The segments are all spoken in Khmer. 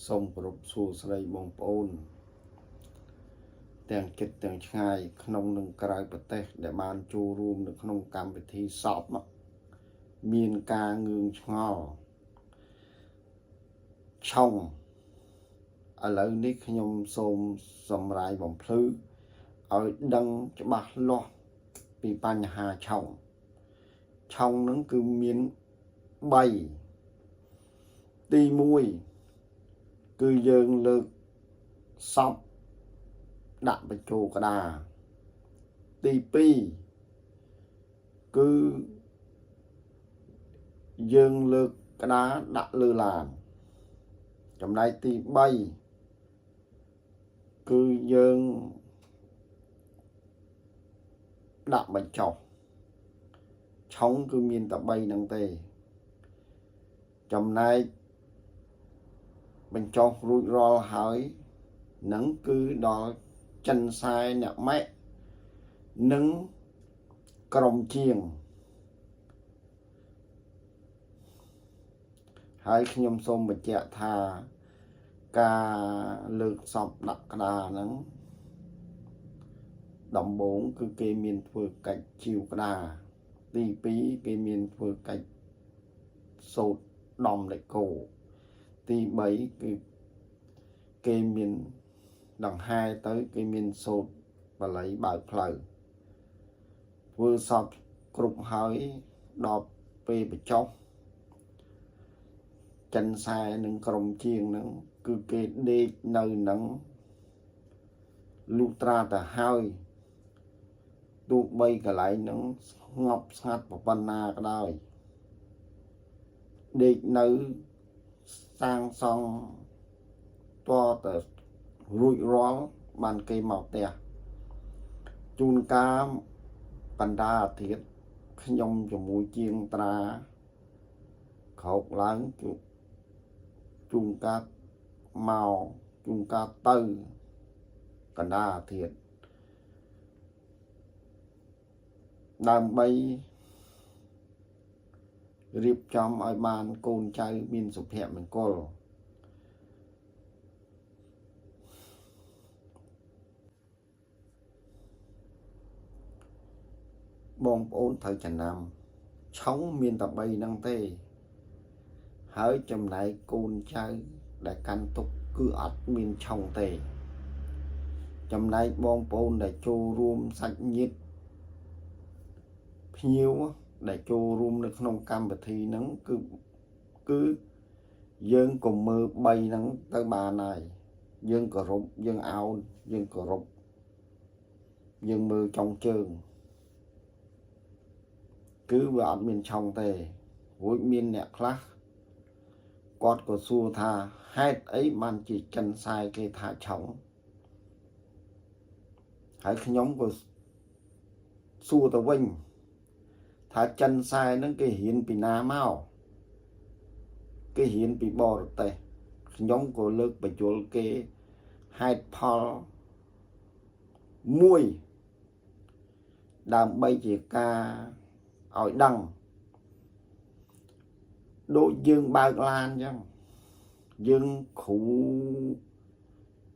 សូមគោរពសួស្តីបងប្អូនទាំងចិត្តទាំងឆ្ងាយក្នុងនិងក្រៅប្រទេសដែលបានចូលរួមនៅក្នុងកម្មវិធីសពមានការងឿងឆ្ងល់ឆុងឥឡូវនេះខ្ញុំសូមសម្រាយបំភ្លឺឲ្យដឹងច្បាស់លាស់ពីបញ្ហាឆុងឆុងនឹងគឺមាន3ទី1គឺយើងលើកសពដាក់បញ្ចូលក្តារទី2គឺយើងលើកក្តារដាក់លើឡានចំណែកទី3គឺយើងដាក់បញ្ចុះឆុងគឺមានតែ3ហ្នឹងទេចំណែកបញ្ចុះរួចរាល់ហើយនឹងគឺដល់ចិនសែអ្នកម៉ែនិងក្រុមជាងហើយខ្ញុំសូមបញ្ជាក់ថាការលើកសពដាក់ក្តារហ្នឹងដំបូងគឺគេមានធ្វើកិច្ចជីវក្តារទី2គេមានធ្វើកិច្ចសូត្រដំលេកោទី3គឺគេមានដង្ហែទៅគេមានសូត្របល័យបើកផ្លូវធ្វើសពគ្រប់ហើយដល់ពេលបញ្ចុះចិនសែនិងក្រុមជាងហ្នឹងគឺគេដេកនៅនឹងលុះត្រាទៅហើយទោះបីកន្លែងហ្នឹងស្ងប់ស្ងាត់ប៉ុណ្ណាក៏ដោយដេកនៅសាងសង់តតែរួចរាល់បានគេមកផ្ទះជួនកាលបណ្ដាអាទិត្យខ្ញុំជាមួយជាងត្រាក្រោកឡើងជួនកាលមកជួនកាលទៅកណ្ដាលអាទិត្យដើម្បីរៀបចំឲ្យបានកូនចៅមានសុភមង្គលបងប្អូនត្រូវចំណាំឆុងមានតែ3ហ្នឹងទេហើយចំណែកកូនចៅដែលកាន់ទុកគឺអត់មានឆុងទេចំណែកបងប្អូនដែលចូលរួមសាច់ញាតិភ្ញៀវដែលចូលរួមនៅក្នុងកម្មវិធីហ្នឹងគឺយើងកុំមើល3ហ្នឹងទៅបានហើយយើងគោរពយើងអោនយើងគោរពយើងមើលចុងជើងគឺវាអត់មានឆុងទេរួចមានអ្នកខ្លះគាត់ក៏សួរថាហេតុអីបានជាចិនសែគេថាឆុងហើយខ្ញុំក៏សួរទៅវិញថាចិនសែហ្នឹងគេរៀនពីណាមកគេរៀនពីបរទេសខ្ញុំក៏លើកបញ្យលគេហេតុផលមួយដើម្បីជាការឲ្យដឹងដូចយើងបើកឡានអញ្ចឹងយើងគ្រូ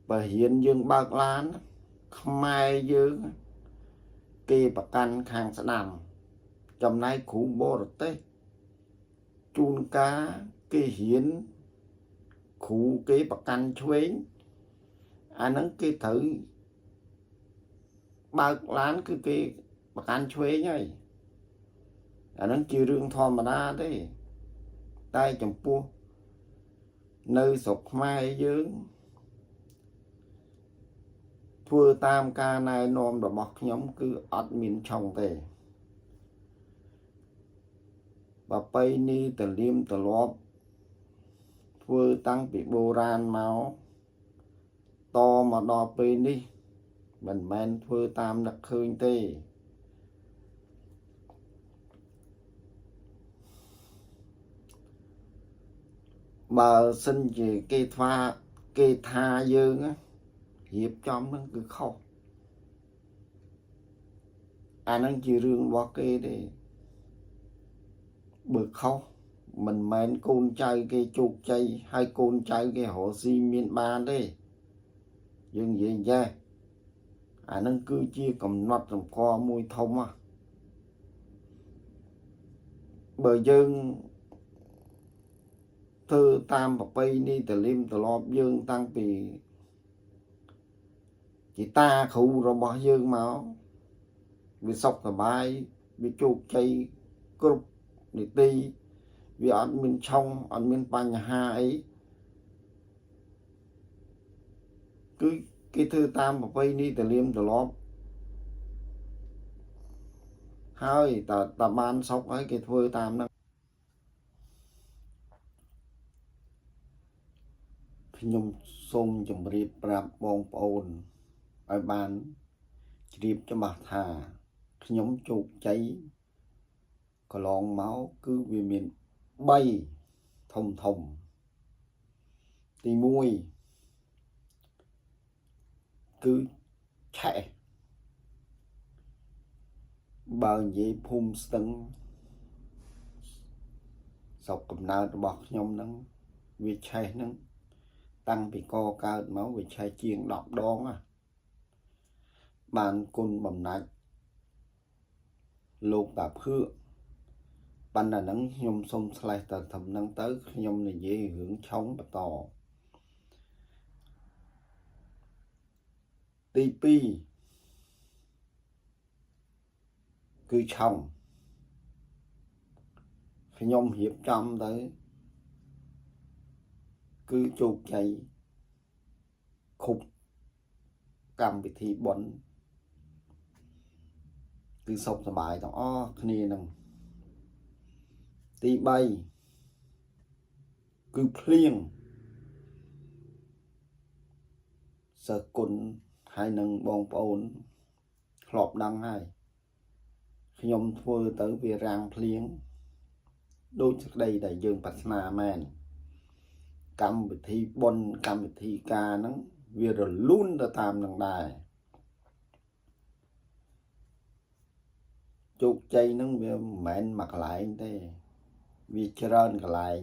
បរៀនយើងបើកឡានខ្មែរយើងគេប្រកាន់ខាងស្ដាំចំណែកគ្រូបរទេសជួនកាលគេរៀនគ្រូគេប្រកាន់ឆ្វេងអាហ្នឹងគេត្រូវបើកឡានគឺគេប្រកាន់ឆ្វេងហើយអាហ្នឹងជារឿងធម្មតាទេតែចំពោះនៅស្រុកខ្មែរយើងធ្វើតាមការណែនាំរបស់ខ្ញុំគឺអត់មានឆុងទេប្រពៃណីតលៀមទលាប់ធ្វើតាំងពីបុរាណមកតមកដល់ពេលនេះមិនមែនធ្វើតាមនឹកឃើញទេបើសិនជាគេថាគេថាយើងរៀបចំហ្នឹងគឺខុសអាហ្នឹងជារឿងរបស់គេទេបើខុស មិនមែនកូនចៅគេជោគជ័យហើយកូនចៅគេរកស៊ីមានបានទេយើងនិយាយចេះអានឹងគឺជាកំណត់សម្គាល់មួយធំហ៎បើយើងធ្វើតាមប្រពៃណីតលឹមត្រឡប់យើងតាំងពីជីតាគ្រូរបស់យើងមកវាសុខសប្បាយវាជោគជ័យគ្រប់នីតិវាអត់មានឆុងអត់មានបញ្ហាអីគឺគេធ្វើតាមប្រពៃណីតលៀមត្រឡប់ហើយតើតបានសុខហើយគេធ្វើតាមហ្នឹងខ្ញុំសូមជម្រាបប្រាប់បងប្អូនឲ្យបានជ្រាបច្បាស់ថាខ្ញុំជោគជ័យកន្លងមកគឺវាមាន3ធំធំទី1គឺឆេះបើនិយាយភូមិស្ទឹងស្រុកកំណើតរបស់ខ្ញុំហ្នឹងវាឆេះហ្នឹងតាំងពីកកើតមកវាឆេះជាង10ដងណាបានគុណបំណាច់លោកតាភឿកប៉ុន្តែហ្នឹងខ្ញុំសុំឆ្លេះតែត្រឹមហ្នឹងទៅខ្ញុំនិយាយរឿងឆុងបន្តទី2គឺឆុងខ្ញុំរៀបចំទៅគឺជោគជ័យគ្រប់កម្មវិធីបុណ្យគឺសុខសប្បាយទាំងអស់គ្នានឹងទី3គឺភ្លៀងសិស្សគុណហើយនឹងបងប្អូនធ្លាប់ដឹងហើយខ្ញុំធ្វើទៅវារាំងភ្លៀងដូចសេចក្តីដែលយើងប្រាថ្នាមែនកម្មវិធីបុណ្យកម្មវិធីការហ្នឹងវារលូនទៅតាមនឹងដែរជោគជ័យហ្នឹងវាមិនមែនមួយកន្លែងទេវាច្រើនកន្លែង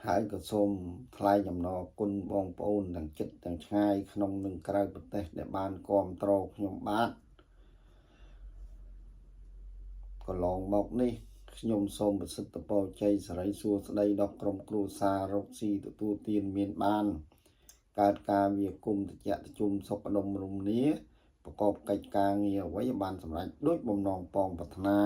ហើយក៏សូមថ្លែងអំណរគុណបងប្អូនទាំងចិត្តទាំងឆ្ងាយក្នុងនិងក្រៅប្រទេសដែលបានគាំទ្រខ្ញុំបាទកន្លងមកនេះខ្ញុំសូមប្រសិទ្ធពរជ័យសិរីសួស្តីដល់ក្រុមគ្រួសាររកស៊ីទទួលទានមានបានកើតការវាគុំតិចតិជុំសុខដុមរមនាប្រកបកិច្ចការងារអ្វីបានសម្រេចដូចបំណងប៉ងប្រាថ្នា